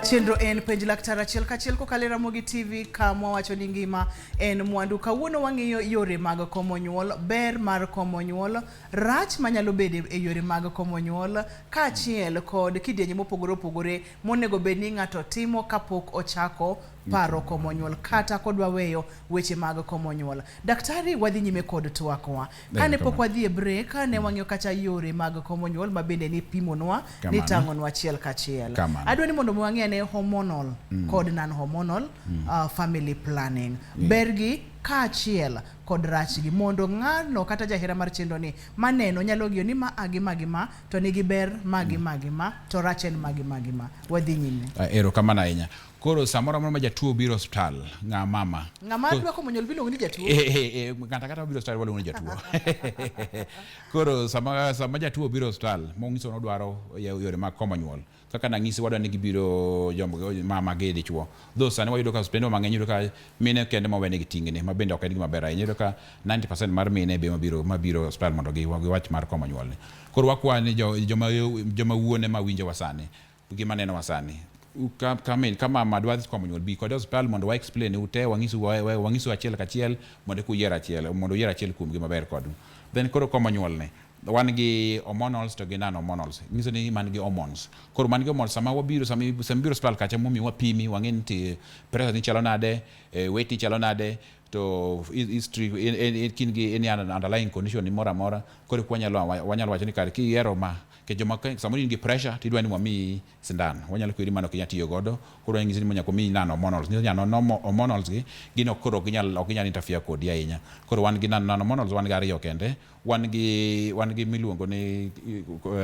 Chenro en penj laktar achiel kachiel kokalo e Ramogi TV kama wacho ni ngima en mwandu. Kawuono wang'iyo yore mag komo nyuol, ber mar komo nyuol, rach manyalo bede e yore mag komo nyuol, kaachiel kod kidienje mopogore opogore monego bed ni ng'ato timo kapok ochako paro komo nyuol kata kodwa weyo weche mag komo nyuol. Daktari, wadhi nyime kod twakwa. Kane pok wadhi e break, ne wang'iyo kacha yore mag komo nyuol ma bende nipimonwa, nitang'onwa achiel kachiel. Adwa ni mondo wang'i ane hormonal kod non-hormonal family planning. Bergi kaachiel kod rachgi mondo ng'ano kata jahera mar chenro ni maneno nyalo ng'iyo ni ma a gi ma gi ma to nigi ber ma gi ma gi ma to rach en ma gi ma gi ma. Wadhi nyime. Erokamano ahinya. Koro samoro amora ma jatuo obiro osiptal, ng'a mama. Ng'ama dwa komo nyuol biluongo ni jatuo. Eh, eh, ng'ato ang'ata mobiro osiptal waluongo ni jatuo. Koro sama sama jatuo obiro osiptal monyiso ni odwaro yore mag komo nyuol, kaka nang'isi wadwa ni gibiro jom mama gi dichuo. Though sani wayudo ka osiptende mang'eny iyudo ka mine kende mowenegi ting'ni ma bende ok en gima ber ahinya. Iyudo ka 90% mar mine be mabiro mabiro osiptal mondo giwach mar komo nyuol ni. Koro wakwayo ni jo, joma joma wuone ma winjowa sani gima nenowa sani ka, ka, min, ka mama dwa dhi komo nyuol bi kode osiptal mondo wa explain ute wang'isu wang'isu achiel kachiel mondo eka uyier achiel mondo uyier achiel kuomgi maber kodu. Then koro komo nyuol ni wan gi hormonals to gi non hormonals nyiso ni man gi hormones. Koro man gi hormones sama wabiro sama sama ibiro osiptal kacha momi wapimi wang'e ni ti pressure ni chalo nade, weight ni chalo nade to history in gi any underlying condition ni moro amora koro wanyalo wanyalo wacho ni kare kiyiero ma Nikech joma samoro in gi pressure to idwa ni wamiyi sindan, wanyalo kweri mano ok inyal tiyo godo, koro wanyisi ni nyaka omiyi non hormonals. Nyiso ni non hormonals gi gin ok koro ok ginyal ok ginyal interfere kodi ahinya. Koro wan gi non hormonals wan gi ariyo kende, wan gi wan gi miluongo ni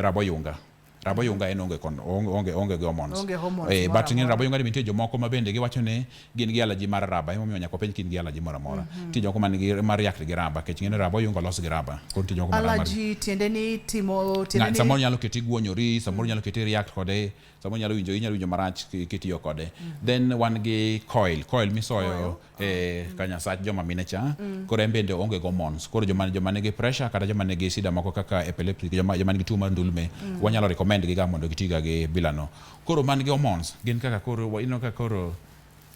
raboyunga. Raboyunga en onge kon onge onge gi hormones. Onge hormones Eh, moro but ing'e ni amora. raboyunga ni nitie jomoko ma bende giwacho ni gin gi allergy mar raba, emomiyo nyaka wapenj ka in gi allergy moro amora. Nitie jomoko man gi ma react gi raba, nikech ing'e ni raboyunga olos gi raba. Koro nitie jomoko ma Allergy tiende ni timo tiende ni samoro nyalo keti guonyori, samoro nyalo keti react kode, samoro nyalo winjo inyalo winjo marach kitiyo kode. Then wan gi coil, coil misoyo e kanyasach joma mine cha, koro en bende oonge gi hormones. Koro joma joma nigi pressure kata joma nigi shida moko kaka epilepsy, joma joma nigi tuo mar ndulme, wanyalo recommend gi ga mondo gitiga gi bila no. Koro man gi hormones gin kaka koro ineno ka koro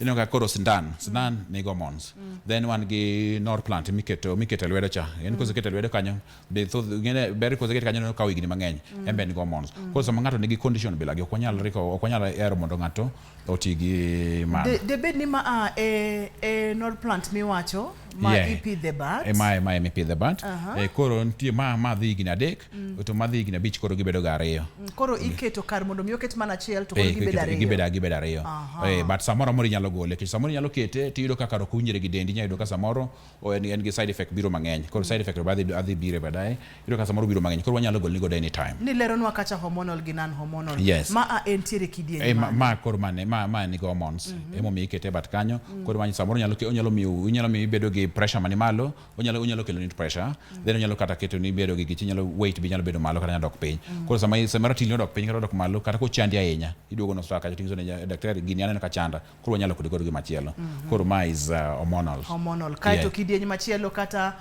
ineno ka koro sindan sindan nigi hormones. Then wan gi Norplant miketo miketo e lwedo cha. En kosekete e lwedo kanyo be thoth ng'ene ber kosekete kanyo no kawo higni mang'eny. En be en gi hormones. Koro sama ng'ato nigi condition bila gi ok wanyal riko ok wanyal hero mondo ng'ato oti gi mano. De, debed ni ma a e, e Norplant miwacho ma Yeah. ipidhe bat. E mae mae mipidhe bat. E, koro nitie ma ma dhi higni 3 to ma dhi higni 5 koro gibedo ga ariyo. Koro iketo kar mondo mi oket mana achiel to koro Eh, gibedo ariyo. gibedo gibedo ariyo. Eh, but samoro amora inyalo gole nikech samoro inyalo kete tiyudo ka kar ok owinjre gi dendi inyalo yudo ka samoro o en, en gi side effect biro mang'eny. Koro side effect be adhi adhi bire baadaye. Iyudo ka samoro biro mang'eny. Koro wanyalo golni godo anytime. Nileronwa kacha hormonal gi non hormonal. Yes. Ma a entiere kidieny Eh, ma, mane? ma koro mane ma ma nigi hormones. Emomiyo ikete e bat kanyo. Koro mano samoro nyalo onyalo miyo onyalo miyo ibedo gi pressure mani malo, onyalo onyalo kelo ni pressure. Then onyalo kata keto ni ibedo gi gich inyalo weight be nyalo bedo malo kata nyalo dok piny. Koro sama sama ratil ni odok piny kata odok malo kata kochandi ahinya, iduogo no osiptal kacha tinyiso ne daktari gini aneno ka chanda. Koro wanyalo kode godo gimachielo. Koro ma is hormonal. Hormonal. Kaeto Yeah. kidieny machielo kata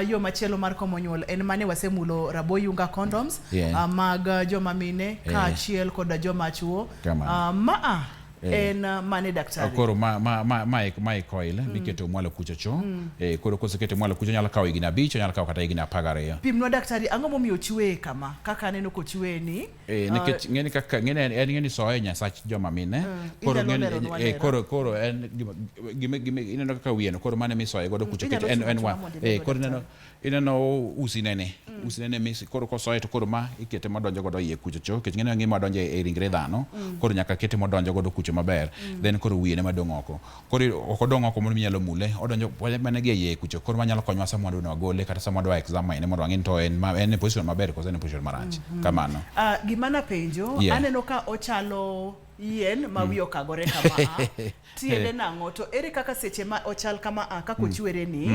yo machielo mar komo nyuol en mane wasemulo raboyunga condoms Yeah. mag joma mine kaachiel koda joma chuo. Kamano. Maa en mane daktari? Koro ma ma ma ma ma e coil miketo mwalo kucho cho. Eh, koro kosekete mwalo kucho nyalo kawo higni 5, onyalo kawo kata higni 12. Pimnwa daktari, ang'o momiyo ochweye kama? Kaka aneno kochweye ni. Eh, nikech ng'eni kaka ng'eni en en ng'eni soye nyasach joma mine. Koro Inyalo ng'eni leronwa eh, lera. koro koro en gima gima gima ineno kaka wiye no koro mane misoye godo kucho Inyalo nikech en chuno en chuna wa mondo eh, imed koro ineno ineno usi nene usi nene mis koro kosoye to koro ma ikete modonjo godo iye kucho cho nikech ng'eni ng'ima donjo e ringre dhano koro nyaka kete modonjo godo kucho maber then koro wiye ne madong' oko koro ok odong' oko mondo minyalo mule odonjo mana gi e iye kucho koro manyalo konyowa sama wadwa ni wagole kata sama wadwa examine mondo wang'e ni to en ma, en e position maber koso en e position marach kamano Gima napenjo, Yeah. aneno ka ochalo yien ma wiye okagore kama a. Tiende nang'o? To ere kaka seche ma ochal kama a, kaka ochwere ni,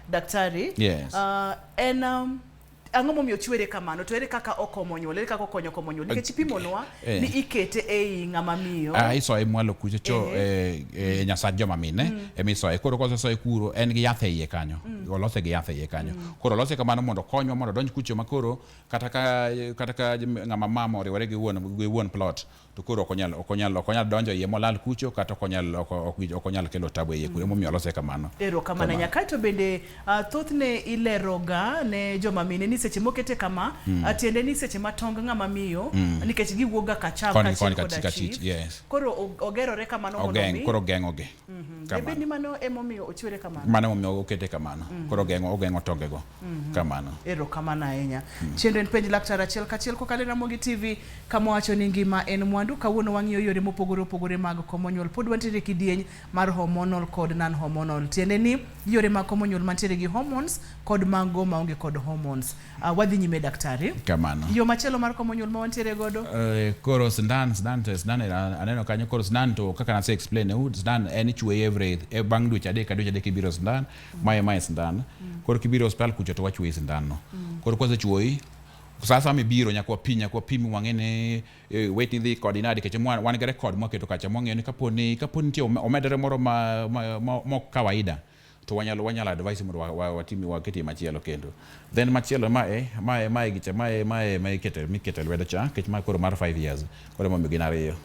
daktari, Yes. en Ang'o momiyo ochwere kamano to ere kaka okomo nyuol, ere kaka okonyo komo nyuol? Nikech ipimonwa ni ikete ei ng'ama miyo. Ah, isoye mwalo kucho cho e nyasach joma mine ema isoye. Koro kosesoye kuro en gi yath e iye kanyo. Olose gi yath e iye kanyo. Koro olose kamano mondo okonywa mondo odonj kucho ma koro kata ka ng'ama mama oriwore gi wuon plot to koro ok onyal donjo iye molal kucho kata ok onyal kelo tabu e iye kuro. Emomiyo olose kamano. Erokamano ahinya. Kaeto bende thothne ileroga ne joma mine ni seche mokete kama tiende ni seche ma tong ng'ama miyo nikech giwuok ga kacham Koni kaachiel koni koda kachich, chich. Yes. Koro ogerore kamano mondo Ogeng' mi koro ogeng'ogi. Debed ni mano emomiyo ochwere kamano. Mano emomiyo okete kamano. Koro ogeng'o tongego. Kamano. Erokamano ahinya. Chenro en Penj Laktar achiel kachiel kokalo e Ramogi TV kama wacho ni ngima en mwandu. Kawuono wang'iyo yore mopogore opogore mag komo nyuol. Pod wantiere e kidieny mar hormonal kod non hormonal. Tiende ni yore mag komo nyuol mantiere gi hormones kod mago maonge kod hormones. Wadhi nyime, daktari. Kamano. Yo machielo mar komo nyuol ma wantiere godo? Koro sindan to sindan aneno kanyo. Koro sindan to kaka nase explain ne u, sindan en ichuoye every bang' dweche 3 ka dweche 3 kibiro sindan. Mae sindan. Koro kibiro e osiptal kucho to wachuoyi sindan no. Koro kwasechuoyi sa mibiro nyaka wapim wang'e ni weight ni dhi kodi nade nikech wan gi record mwaketo kacha mwang'eyo ni kapo ni nitie omedore moro ma mok kawaida to wanyalo advise mondo watim waketie machielo kendo. Then machielo mae gicha mae ma ikete lwedo cha nikech ma koro mar 5 years koro emomiyo gin ariyo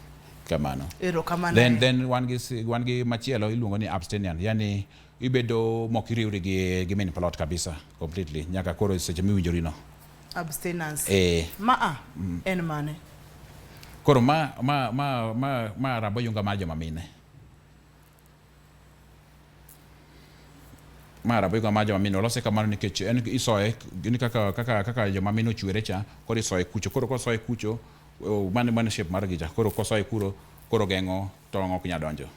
kamano. Erokamano. Then wan gi machielo iluongo ni abstinence, yani ibedo mok iriwri gi min plot kabisa completely nyaka koro seche miwinjori no. Abstinence. Eh. Maa en mane? Koro ma rabo yunga mar joma mine. Ma rabo yunga mar joma mine olose kamano nikech en isoye ni kaka joma mine ochwere cha koro isoye kucho. Koro kosoye kucho mano shape mar gicha. Koro kosoye kuro koro geng'o tong' ok nyal donjo.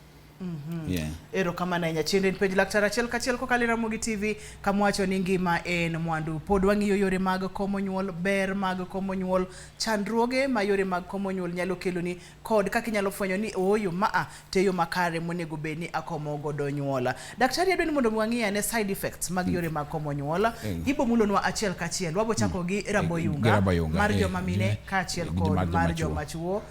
Yeah. Erokamano ahinya. Chenro en Penj Laktar achiel kachiel kokalo e Ramogi TV kama wacho ni ngima en mwandu. Pod wang'iyo yore mag komo nyuol, ber mag komo nyuol, chandruoge ma yore mag komo nyuol nyalo keloni kod kaka inyalo fwenyo ni ooyo maa to e yo makare monego bed ni akomo godo nyuol. Daktari, adwa ni mondo wang'i ane side effects mag yore mag komo nyuol. Ibo mulonwa achiel kachiel. Wabo chako gi rabo yunga Gi rabo yunga, mar joma mine kaachiel kod mar mar joma joma chuo.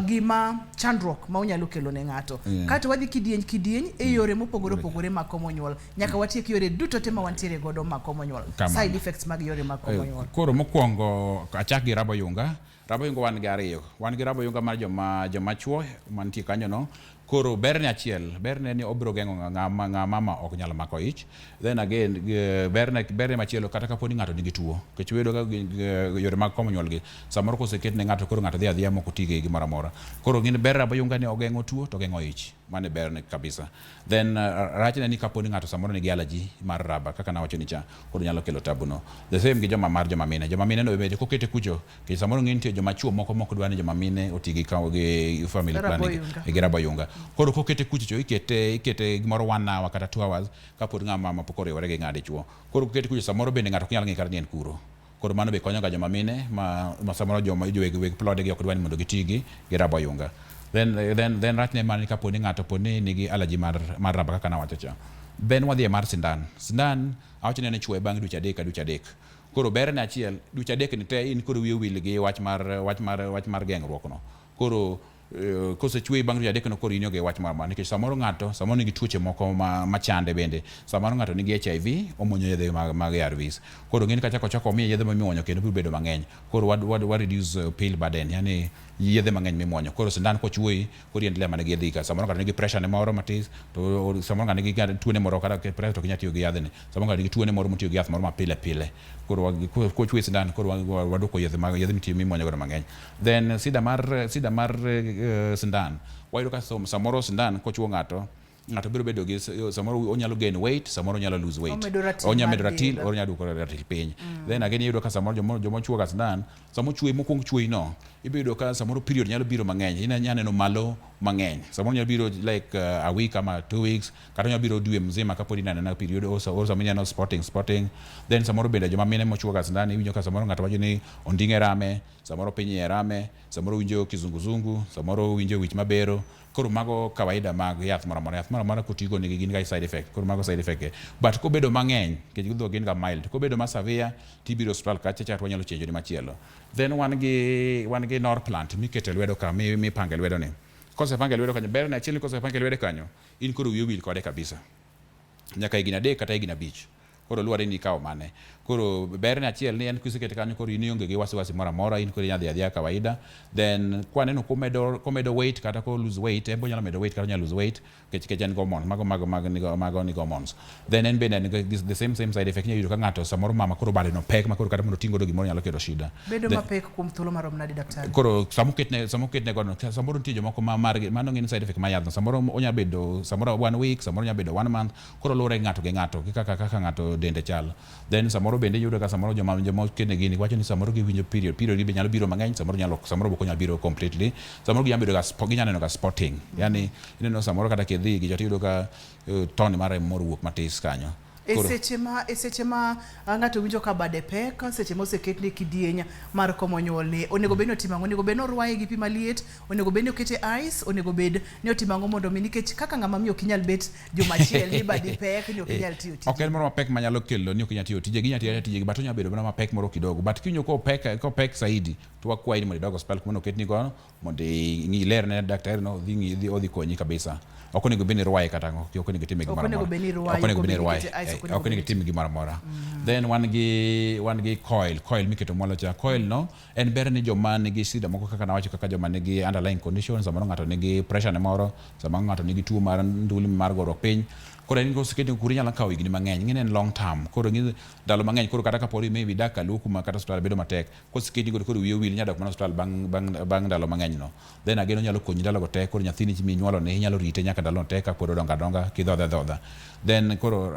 Gima chandruok ma onyalo kelo ne ng'ato. Kaeto wadhi kidieny kidieny e yore mopogore opogore mag komo nyuol. Nyaka watiek yore duto te ma wantiere godo mag komo nyuol. Kamano. Side effects mag yore mag komo nyuol. Koro mokwongo achak gi rabo yunga. Rabo yunga wan gi ariyo. Wan gi rabo yunga mar joma chuo mantie kanyo no. Koro berne achiel, berne ni obiro geng'o ng'ama mama ok nyal mako ich. Then again, berne machielo kata kapo ni ng'ato nigi tuo. Nikech wiyudo ka yore mag komo nyuol gi samoro koseket ne ng'ato koro ng'ato dhi adhiya mok oti gi gimoro amora. Koro gin ber rabo yunga ni ogeng'o tuo to ogeng'o ich. Mano e berne kabisa. Then rachne ni kapo ni ng'ato samoro nigi allergy mar raba kaka nawacho ni cha koro nyalo kelo tabu no. The same gi joma mar joma mine. Joma mine no bende kokete kucho nikech samoro ng'e nitie joma chuo moko mok dwa ni joma mine oti gi family Rabo planning yunga. gi rabo yunga. Koro kokete kucho cho ikete gimoro 1 hour kata 2 hours kapod ng'ama mama pok oriwore gi ng'a dichuo. Koro kokete kucho samoro bende ng'ato ok nyal ng'e kata ni en kuro. Koro mano be konyo ga joma mine ma samoro joma weg plode gi ok dwa ni mondo giti gi rabo yunga. Then rachne mar ni kapo ni ng'ato po ni nigi allergy mar raba kaka nawacho cha. Then wadhi e mar sindan. Sindan awacho ni en ichuoye bang' dweche 3 ka dweche 3. Koro berne achiel, dweche 3 ni te in koro wiyi owil gi wach mar geng'ruok no. Koro kosechuoyi bang' dweche 3 no koro in onge wach moro amora nikech samoro ng'ato samoro nigi tuoche moko machande bende. Samoro ng'ato nigi HIV omuonyo yedhe mag ARVs. Koro ng'eni kachako chako omiye yedhe mimuonyo kendo biro bedo mang'eny. Koro wa reduce pill burden, yani yedhe mang'eny mimuonyo. Koro sindan kochuoyi koro iendelea mana gi yedhe ka. Samoro ng'ato nigi pressure ne moro matis to samoro ng'ato nigi tuone moro kata pressure to ok inyal tiyo gi yadhni. Samoro ng'ato nigi tuone moro motiyo gi yath moro mapile pile. Koro kochuoyi sindan koro waduoko yedhe mag yedhe mitiyo mimuonyo godo mang'eny. Then sida mar sindan wayudo ka samoro sindan kochuo ng'ato, ng'ato biro bedo gi samoro onyalo gain weight, samoro onyalo lose weight. Omedo ratil Onyalo mar medo ratil, del. onyalo duoko ratil piny. Then again iyudo ka samoro joma chuo ga sindan, sama ochuoyi mokwong chuoyi no, Ibiro yudo ka samoro period nyalo biro mang'eny, inya neno malo mang'eny. Samoro nyalo biro like a week ama 2 weeks, kata nyalo biro dwe mzima kapod ineno anena period, or samoro ineno spotting spotting. Then samoro bende joma mine mochuo ga sindan, iwinjo ka samoro ng'ato wacho ni onding'e rame, samoro piny iye rame, samoro winjo kizunguzungu, samoro winjo wich mabero. Koro mago kawaida mag yath moro amora. Yath moro amora kotigo nigi gin ga side effect. Koro mago side effect ge. But kobedo mang'eny, nikech gidho gin ga mild, kobedo ma severe, tibiro osiptal kacha cha to wanyalo chenjo ni machielo. Then wan gi Norplant mikete lwedo ka, mipange lwedo ni. Kosepange lwedo kanyo, ber ne achiel ni kosepange lwedo kanyo, in koro wiyi owil kode kabisa. Nyaka higni 3 kata higni 5. Koro luwore ni ikawo mane. Koro berne achiel ni en kisekete kanyo, koro in ionge gi wasiwasi moro amora, in koro inyalo dhi adhiya kawaida. Then kwaneno komedo weight kata ko lose weight, en be onyalo medo weight kata onyalo lose weight, nikech en gi hormones, mago nigi hormones. Then en bende en gi the same same side effect. Inyalo yudo ka ng'ato samoro mama koro bade no pek ma koro kata mondo oting' godo gimoro nyalo kelo shida. Bedo mapek kuom thuolo marom nade, daktari? Koro samoketne godo, samoro nitie jomoko ma margi mano ng'eni side effect mar yadhno. Samoro onya bedo samoro one week, samoro onya bedo one month. Koro luwore gi ng'ato gi ng'ato, gi kaka ng'ato dende chal. Then samoro bende iyudo ka samoro joma oketne gini wacho ni samoro giwinjo period gi be nyalo biro mang'eny, samoro ok onyal biro completely. Samoro ginyalo bedo ga ginyalo neno ga spotting. Yani ineno samoro kata kidhi gi tiyudo ka tone mar remo moro wuok matis kanyo. E seche ma ng'ato winjo ka bade pek, seche moseketne kidieny mar komo nyuol ni, onego bed ni otimo ang'o? Onego bed ni orwaye gi pi maliet, onego bed ni okete ice, onego bed ni otimo ang'o mondo mi, nikech kaka ng'ama miyo ok inyal bet juma achiel ni badi pek ni ok inyal tiyo tije? Ok en moro mapek manyalo kelo ni ok inyal tiyo tije, ginyalo tiyo tijegi, but onyalo bedo mana mapek moro kidogo. But kiwinjo kopek saidi, to wakwayi ni mondo idog osiptal kuma noketni godo, mondo ing'i iler ne daktari no, odhi konyi kabisa. Ok onego bed ni irwaye kata ang'o, ok onego itime gimoro Ok onego amora. Bed ni irwaye, Ok onego bed ni ok irwaye. onego ikete ice, ok Ok onego onego bed ni itim gimoro amora. Then wan gi coil miketo mwalo cha. Coil no en ber ni joma nigi shida moko kaka nawacho, kaka joma nigi underlying conditions, samoro ng'ato nigi pressure ne moro, samoro ng'ato nigi tuo mar ndulme mar goruok piny. Koro en koseketi kuro inyalo kawo higni mang'eny, ing'e ni en long term. Koro ing'e ndalo mang'eny, koro kata kapo ni maybe idak kaluo kuma kata osiptal bedo matek, koseketi godo koro wiyi owil, inyalo dok mana osiptal bang' ndalo mang'eny no. Then again onyalo konyi ndalo go te, koro nyathini minyuolo ni inyalo rite nyaka ndalo no te kapod odongo adonga kidhodhe adhodha. Then koro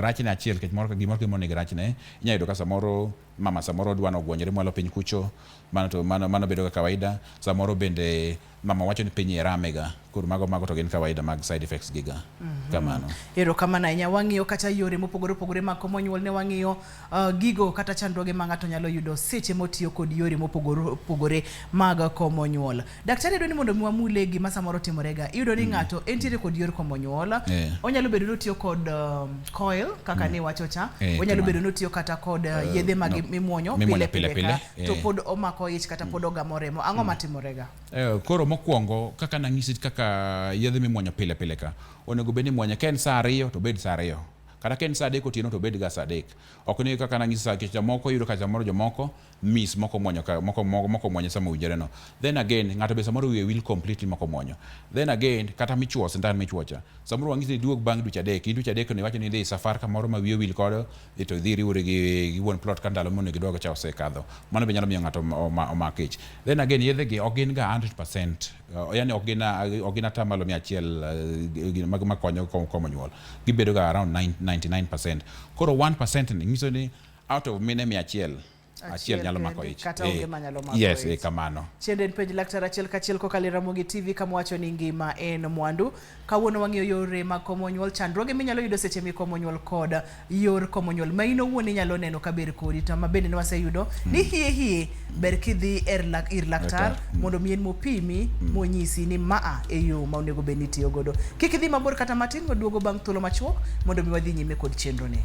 rachne achiel, nikech moro gimoro ka gimoro nigi rachne, inyalo yudo ka samoro mama samoro dwa nogwonyore mwalo piny kucho, mano to mano bedo ga kawaida. Samoro bende mama wacho ni piny iye rame ga. Koro mago to gin kawaida mag side effects gi ga. Kamano. Erokamano ahinya. Wang'iyo kata yore mopogore opogore mag komo nyuol, ne wang'iyo gigo kata chandruoge ma ng'ato nyalo yudo seche motiyo kod yore mopogore opogore mag komo nyuol. Daktari, adwa ni mondo mi wamule gima samoro timorega. Iyudo ni ng'ato entiere kod yor komo nyuol. Onyalo bedo ni otiyo kod coil kaka ne iwacho cha. Onyalo bedo ni otiyo kata kod yedhe mag no. mimuonyo Mimuonyo pile pile pile ka, pile, to pod omako ich kata pod ogamo remo. Ang'o matimorega? Koro mokwongo kaka nang'isi, kaka yedhe mimuonyo pile pile ka, onego bed ni imuonye ka en saa 2 to obed saa 2, kata ka en saa 3 otieno to obed ga saa 3. Ok ni kaka nang'isi saa, nikech jomoko iyudo ka samoro jomoko miss moko muonyo ka moko muonye sama owinjore no. Then again ng'ato be samoro wiye wil completely moko muonyo. Then again kata michuo sindan michuo cha, samoro wang'isi ni duog bang' dweche 3, in dweche 3 no iwacho ni idhi safar kamoro ma wiye owil kodo, to idhi iriwori gi wuon plot ka ndalo monego idwag cha osekadho. Mano be nyalo miyo ng'ato omak ich. Then again yedhe gi ok gin ga 100%, yani ok gin 100% makonyo komo nyuol. Gibedo ga around 99%. Koro 1% ni nyiso ni out of mine 100, achiel nyalo mako ich. Kata onge manyalo mako Yes, ich. Kamano. Chenro en Penj Laktar achiel kachiel kokalo e Ramogi TV, kama wacho ni ngima en mwandu. Kawuono wang'iyo yore mag komo nyuol, chandruoge minyalo yudo seche mikomo nyuol kod yor komo nyuol ma in owuon inyalo neno ka ber kodi, to ma bende ne waseyudo ni hie hie ber kidhi ir laktar mondo mi en mopimi monyisi ni maa e yo ma onego bed ni itiyo godo. Kik idhi mabor kata matin, waduogo bang' thuolo machuok mondo mi wadhi nyime kod chenro ni.